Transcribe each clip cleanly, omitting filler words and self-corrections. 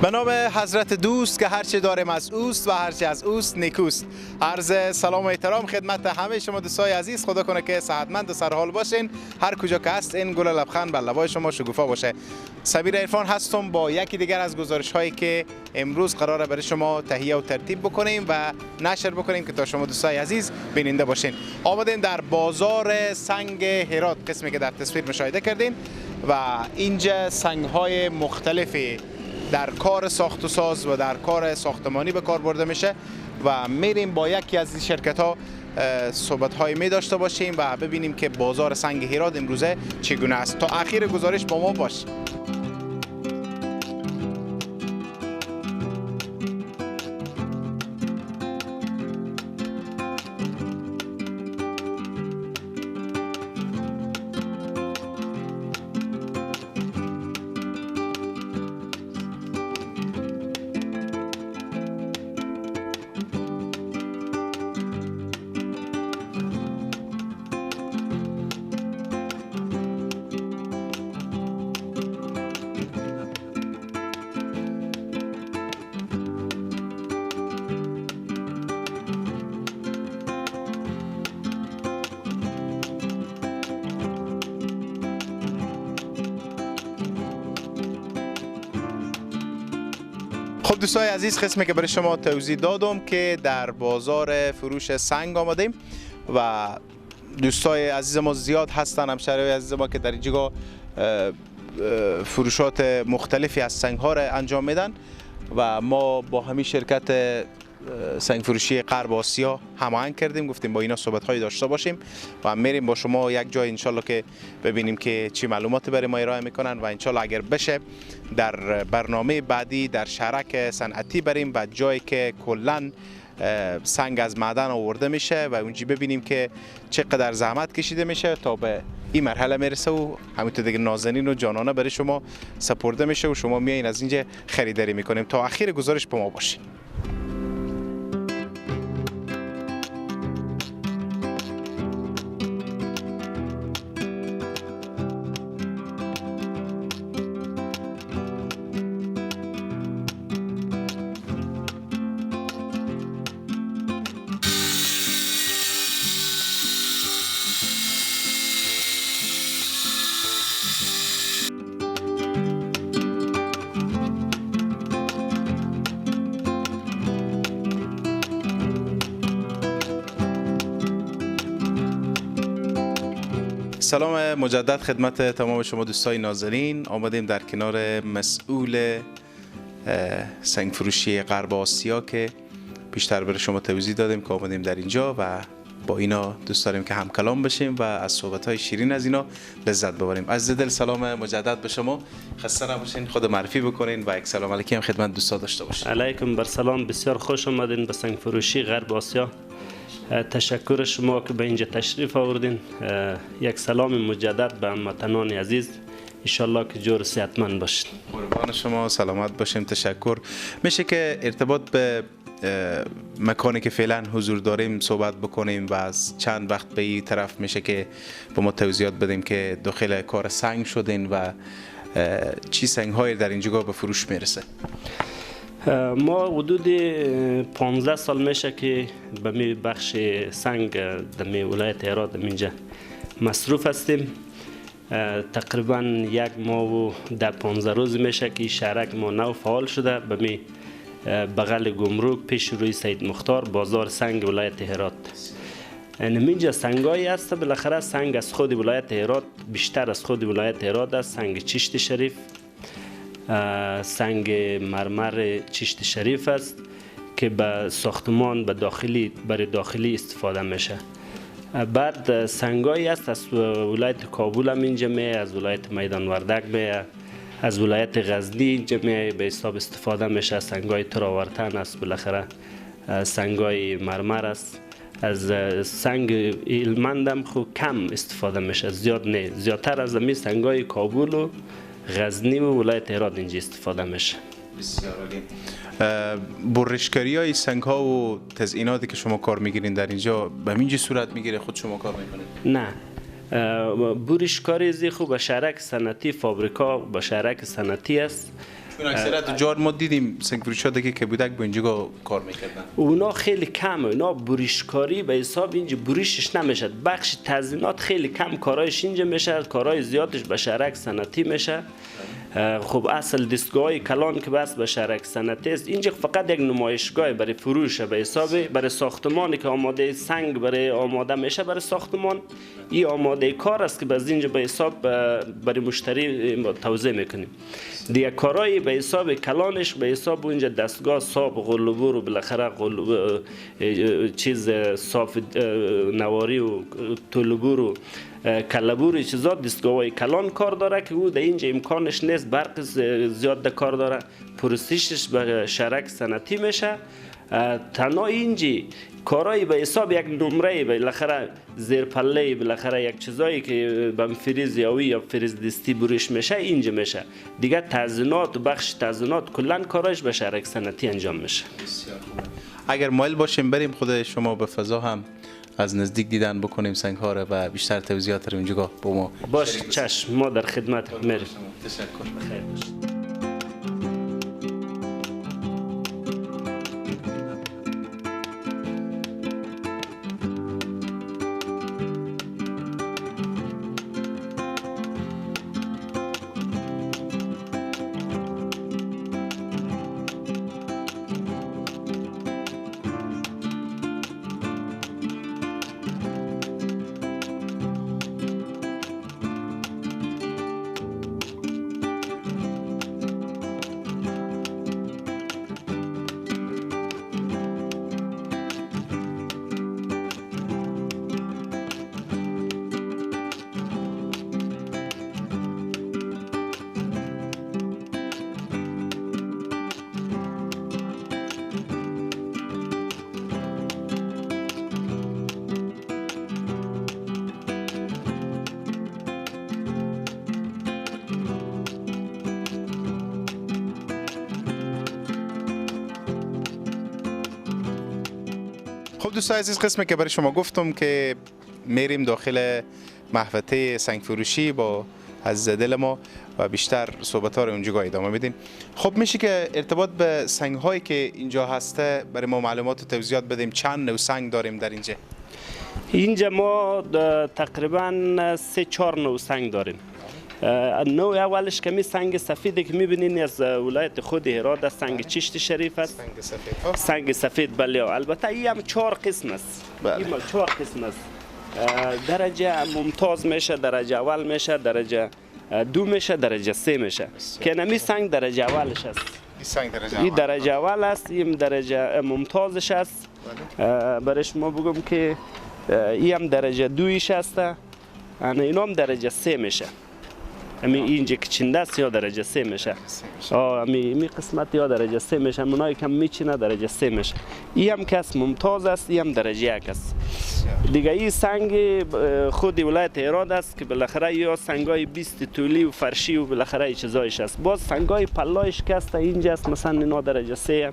به نام حضرت دوست که هرچه داریم از اوست و هرچه از اوست نیکوست. عرض سلام و احترام خدمت همه شما دوستای عزیز. خدا کنه که صحتمند و سرحال باشین. هر کجا که هست این گل لبخند بر لبای شما شکوفا باشه. سمیر عرفان هستم با یکی دیگر از گزارش هایی که امروز قراره برای شما تهیه و ترتیب بکنیم و نشر بکنیم که تا شما دوستای عزیز بیننده باشین. آمدیم در بازار سنگ هرات، قسمی که در تصویر مشاهده کردین و اینجا سنگ های مختلفی در کار ساخت و ساز و در کار ساختمانی به کار برده میشه و میریم با یکی از این شرکت ها صحبت های می داشته باشیم و ببینیم که بازار سنگ هرات امروزه چگونه است. تا اخیر گزارش با ما باش. خب دوستای عزیز، قسمی که برای شما توضیح دادم که در بازار فروش سنگ آمدیم و دوستای عزیز ما زیاد هستن، همشهریای عزیز ما که در اینجا فروشات مختلفی از سنگ ها را انجام میدن و ما با همین شرکت سنگ فروشی غرب آسیا هماهنگ کردیم، گفتیم با اینا صحبت هایی داشته باشیم و میریم با شما یک جای انشالله که ببینیم که چی معلومات برای ما ارائه میکنن و انشالله اگر بشه در برنامه بعدی در شهرک صنعتی بریم و جایی که کلا سنگ از معدن آورده میشه و اونجا ببینیم که چقدر زحمت کشیده میشه تا به این مرحله میرسه و همینطور دیگه نازنین و جانانه برای شما سپرده میشه و شما میایین از اینجا خریداری میکنیم. تا اخیر گزارش با ما باشین. سلام مجدد خدمت تمام شما دوستای نازنین. آمدیم در کنار مسئول سنگ فروشی غرب آسیا که پیشتر برای شما توضیح دادیم که آمدیم در اینجا و با اینا دوست داریم که هم کلام بشیم و از صحبت‌های شیرین از اینا لذت ببریم. از دل سلام مجدد به شما، خسته نباشین، خود معرفی بکنین و یک سلام علیکم خدمت دوستا داشته باشین. علیکم بر سلام، بسیار خوش آمدین به سنگ فروشی غرب آسیا. تشکر شما که به اینجا تشریف آوردین. یک سلام مجدد به هموطنان عزیز، انشالله که جور صحتمند باشین. قربان شما، سلامت باشیم. تشکر. میشه که ارتباط به مکانی که فعلا حضور داریم صحبت بکنیم و از چند وقت به این طرف میشه که به ما توضیحات بدیم که داخل کار سنگ شدین و چی سنگ های در اینجا به فروش میرسه؟ ما حدود 15 سال میشه که به می بخش سنگ در می ولایت هرات اینجا مصروف هستیم. تقریبا یک ماه و 10-15 روز میشه که شهرک ما نو فعال شده به می بغل گمرک پیش روی سید مختار بازار سنگ ولایت هرات. اینجا سنگایی هست، بالاخره سنگ از خود ولایت هرات، بیشتر از خود ولایت هرات است. سنگ چشت شریف، سنگ مرمر چشت شریف است که به ساختمان به داخلی برای داخلی استفاده میشه. بعد سنگایی است از ولایت کابل هم اینجا می، از ولایت میدان وردک می، از ولایت غزنی اینجا می به حساب استفاده میشه. سنگای تراورتن است، بالاخره سنگای مرمر است. از سنگ ایلمند هم خو کم استفاده میشه، زیاد نه، زیادتر از می سنگای کابل و غزنی و ولایت هرات اینجا استفاده میشه. بسیار عالی. برشکاری های سنگ ها و تزئیناتی که شما کار میگیرین در اینجا به همین صورت میگیره خود شما کار میکنید؟ نه، برشکاری زی خوب به شهرک صنعتی، فابریکا به شهرک صنعتی است. چون اکثرا تجار ما دیدیم سنگ فروش‌ها دیگه که بودک به اینجا کار میکردن، اونا خیلی کم، اونا بریشکاری به حساب اینجا بریشش نمیشه. بخش تزیینات خیلی کم کارایش اینجا میشه، کارای زیادش به شهرک صنعتی میشه. خب اصل دستگاه‌های کلان که بس به شهرک صنعتی است، اینجا فقط یک نمایشگاه برای فروش به حساب برای ساختمانی که آماده سنگ برای آماده میشه برای ساختمان، این آماده کار است که باز اینجا به حساب برای مشتری توزیع میکنیم. دیگه کارهای به حساب کلانش به حساب اونجا دستگاه صاف قلوبور و بالاخره چیز صاف نواری و طلبور و کلبور چیزا دستگاه‌های کلان کار داره که او در اینجا امکانش نیست، برق زیاد کار داره، پروسیشش به شرک صنعتی میشه. تنها اینجی کارایی به حساب یک نمره بالاخره زیر پله بالاخره یک چیزایی که به فریز یا فریز دستی برش میشه اینجا میشه. دیگه تزیینات و بخش تزیینات کلا کارایش به شرک صنعتی انجام میشه. بسیار خوب. اگر مایل باشیم بریم خود شما به فضا هم از نزدیک دیدن بکنیم سنگ ها را و بیشتر توضیحات رو اینجا با ما باش. چشم، ما در خدمت میریم. تشکر. بخیر باشید. خب دوستان عزیز، قسمی که برای شما گفتم که میریم داخل محوطه سنگ فروشی با عزیز دل ما و بیشتر صحبت ها رو اونجا ادامه میدیم. خب میشه که ارتباط به سنگ هایی که اینجا هسته برای ما معلومات و توضیحات بدیم؟ چند نوع سنگ داریم در اینجا؟ اینجا ما تقریبا 3-4 نوع سنگ داریم. نوع اولش که می سنگ سفیدی که میبینین از ولایت خود هرات است، سنگ چشت شریف است. سنگ سفید. سنگ سفید بله. البته این هم 4 قسم است. بله. این 4 قسم است. درجه ممتاز میشه، درجه اول میشه، درجه دو میشه، درجه سه میشه. که نمی سنگ درجه اولش است. این سنگ درجه اول. این درجه اول است، این درجه ممتازش است. برای شما بگم که این هم درجه دویش است. اینا هم درجه سه میشه. امی اینجا که چنده است یا درجه سه میشه. امی قسمت یا درجه سه میشه، اونایی که میچینه درجه سه میشه. این هم که است ممتاز است، این هم درجه یک است. دیگه این سنگ خود ولایت هرات است که بالاخره یا سنگای 20 طولی و فرشی و بالاخره چیزایش است. باز سنگای پلایش که است اینجا است، مثلا اینا درجه سه،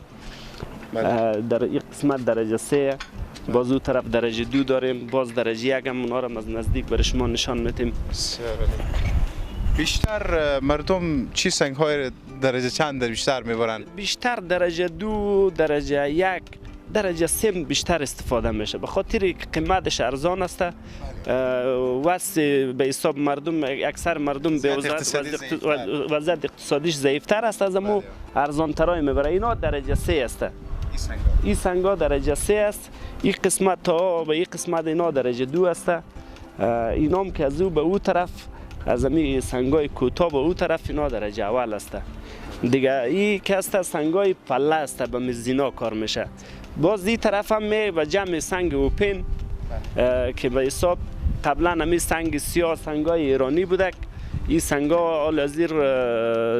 در این قسمت درجه سه، باز او طرف درجه دو داریم، باز درجه یک هم اونا را از نزدیک برای شما نشان میدیم. بیشتر مردم چی سنگ های درجه چند بیشتر میبرند؟ بیشتر درجه دو، درجه یک، درجه سه بیشتر استفاده میشه، به خاطر قیمتش ارزان است. واسه به حساب مردم، اکثر مردم به وضعیت اقتصادیش ضعیفتر است، از امو ارزان ترای میبره. اینا درجه سه است. این سنگا درجه سه است. این قسمت تا به این قسمت اینا درجه دو است. اینام که از او به او طرف، از امی سنگای کوتاه به او طرف اینا درجه اول است. دیگه این که است سنگای پله است، به مزینا کار میشه. باز این طرف هم می به جمع سنگ اوپن که به حساب قبلا همی سنگ سیاه سنگای ایرانی بوده. این سنگا حال زیر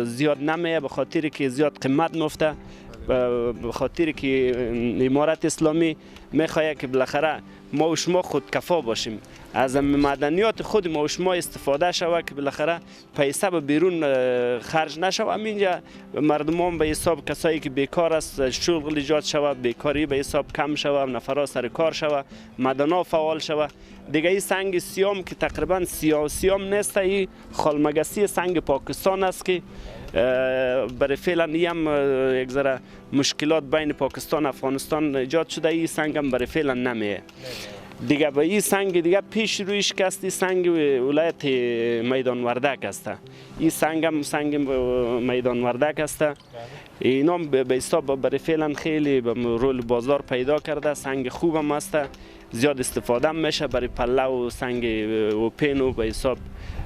زیاد نمیه، به خاطر که زیاد قیمت مفته، به خاطر که امارت اسلامی میخواد که بالاخره ما و شما خودکفا باشیم. از معدنیات خود ما و شما استفاده شود که بالاخره پیسه به بیرون خرج نشود. اینجا مردمان به حساب کسایی که بیکار است شغل ایجاد شود، بیکاری به حساب کم شود، نفرا سر کار شود، معدنا فعال شود. دیگه این سنگ سیام که تقریبا سیام نیست، این خالمگسی سنگ پاکستان است که برای فعلا هم یک ذره مشکلات بین پاکستان و افغانستان ایجاد شده، این سنگ هم برای فعلا نمیه. دیگه با این سنگ دیگه پیش رویش که است، این سنگ ولایت میدان وردک است، این سنگ هم سنگ میدان وردک است. اینا به حساب برای فعلا خیلی رول بازار پیدا کرده، سنگ خوب هم است، زیاد استفاده میشه برای پله و سنگ و پین و به حساب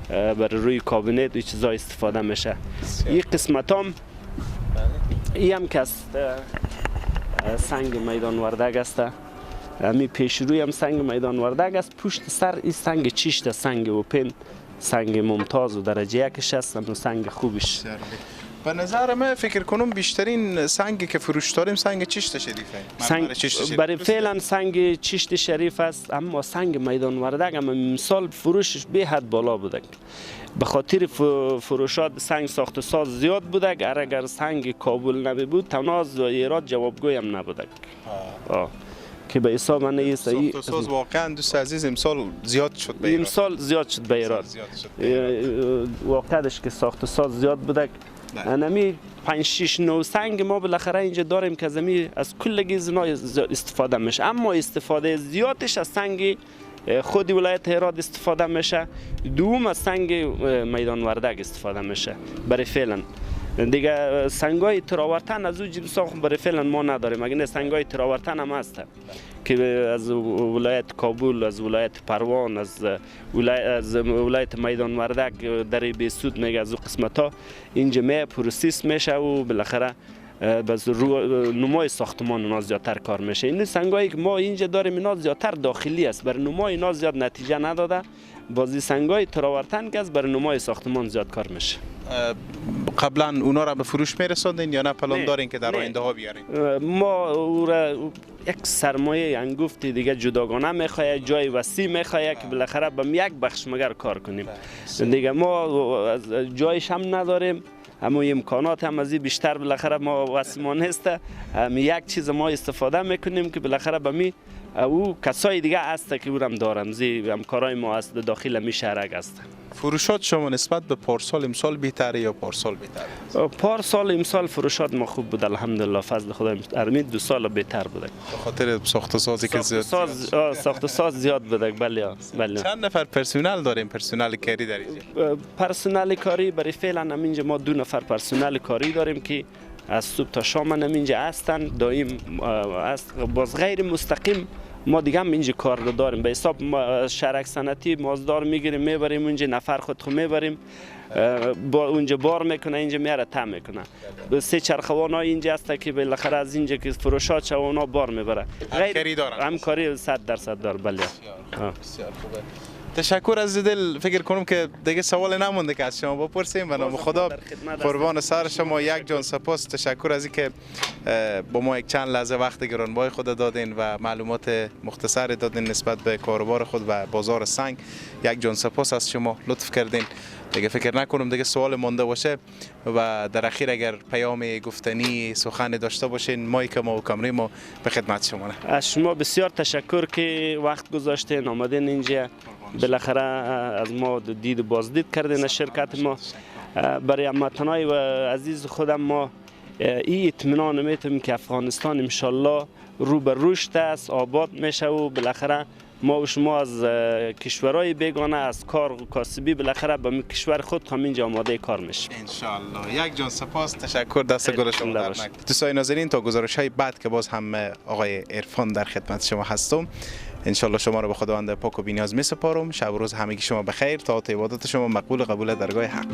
برای روی کابینت و چیزا استفاده میشه. این قسمت هم این هم که است سنگ میدان وردک است، می پیش روی هم سنگ میدان وردک است، پشت سر این سنگ چیشت، سنگ اوپن، سنگ ممتاز و درجه یکش است، و سنگ خوبش. به نظر من فکر کنم بیشترین سنگی که فروش داریم سنگ چشت شریفه. سنگ برای فعلا سنگ چشت شریف است، اما سنگ میدان وردک هم امسال فروشش به حد بالا بوده، به خاطر فروشات سنگ ساخت و ساز زیاد بوده. اگر سنگ کابل نبی بود تناز و ایراد جوابگوی هم نبوده. که به حساب من نیست. ساخت و ساز واقعا دوست عزیز امسال زیاد شد به ایراد. امسال زیاد شد به ایراد. واقعش که ساخت و ساز زیاد بوده. انمی 5 6 9 سنگ ما بالاخره اینجا داریم که از کل گزینا استفاده میشه، اما استفاده زیادش از سنگ خود ولایت هرات استفاده میشه، دوم از سنگ میدان وردک استفاده میشه برای فعلا. دیگه سنگای تراورتن از او جنس برای فعلا ما نداریم، مگه نه سنگای تراورتن هم هست که از ولایت کابل، از ولایت پروان، از ولایت میدان وردک در بیسود میگه، از او قسمت ها اینجا می process میشه و بالاخره باز رو نمای ساختمان اونا زیادتر کار میشه. این سنگایی که ما اینجا داریم اینا زیادتر داخلی است، برای نمای اینا زیاد نتیجه نداده. بازی سنگای تراورتن که از برای نمای ساختمان زیاد کار میشه. قبلا اونا را به فروش میرسوندین یا نه پلان دارین که در آینده ها بیارین؟ ما او را یک سرمایه انگفتی دیگه جداگانه میخواه، جای وسیع میخواه که بالاخره به یک بخش مگر کار کنیم. دیگه ما از جایش هم نداریم، اما امکانات هم از این بیشتر بالاخره ما وسیمان هست. یک چیز ما استفاده میکنیم که بالاخره به می او کسای دیگه هست که اورم دارم، زی همکارای ما هست داخل می شهرک هست. فروشات شما نسبت به پارسال امسال بهتره یا پارسال بهتره؟ پارسال امسال فروشات ما خوب بود الحمدلله، فضل خدا. ارمی 2 سال بهتر بوده. به خاطر ساخت و سازی که زیاد ساخت و ساز زیاد بوده. بله بله. چند نفر پرسنل داریم؟ پرسنل کاری در اینجا؟ پرسنل کاری برای فعلا اینجا ما 2 نفر پرسنل کاری داریم که از صبح تا شام هم اینجا هستن، دائم است. باز غیر مستقیم ما دیگه هم اینجا کار داریم، به حساب شهرک صنعتی مازدار میگیریم میبریم اونجا، نفر خود میبریم با اونجا بار میکنه، اینجا میاره تا میکنه. 3 چرخوان ها اینجا هست که بالاخره از اینجا که فروشات شو اونا بار میبره. همکاری دارن؟ همکاری 100% دار. بله. بسیار خوبه. تشکر از دل. فکر کنم که دیگه سوال نمونده که از شما بپرسیم. به نام خدا قربان سر شما، یک جان سپاس. تشکر از اینکه با ما یک چند لحظه وقت گرانبهای خود دادین و معلومات مختصر دادین نسبت به کاروبار خود و بازار سنگ. یک جان سپاس از شما، لطف کردین. دیگه فکر نکنم دیگه سوال مانده باشه و در اخیر اگر پیام گفتنی سخن داشته باشین، مایک ما و کمره ما به خدمت شما. از شما بسیار تشکر که وقت گذاشتین آمدین اینجا، بالاخره از ما دید و بازدید کردین از شرکت ما. برای هموطنای و عزیز خودم ما این اطمینان میتونیم که افغانستان انشالله رو به رشد است، آباد میشه و بالاخره ما و شما از کشورهای بیگانه از کار و کاسبی بالاخره به کشور خود هم اینجا آماده کار میشیم انشالله. یک جان سپاس، تشکر، دست گل شما در نکنه. دوستان نازنین، تا گزارش های بعد که باز هم آقای عرفان در خدمت شما هستم، انشالله شما رو به خداوند پاک و بی‌نیاز میسپارم. شب و روز همگی شما بخیر، طاعت و عبادت شما مقبول قبول درگاه حق.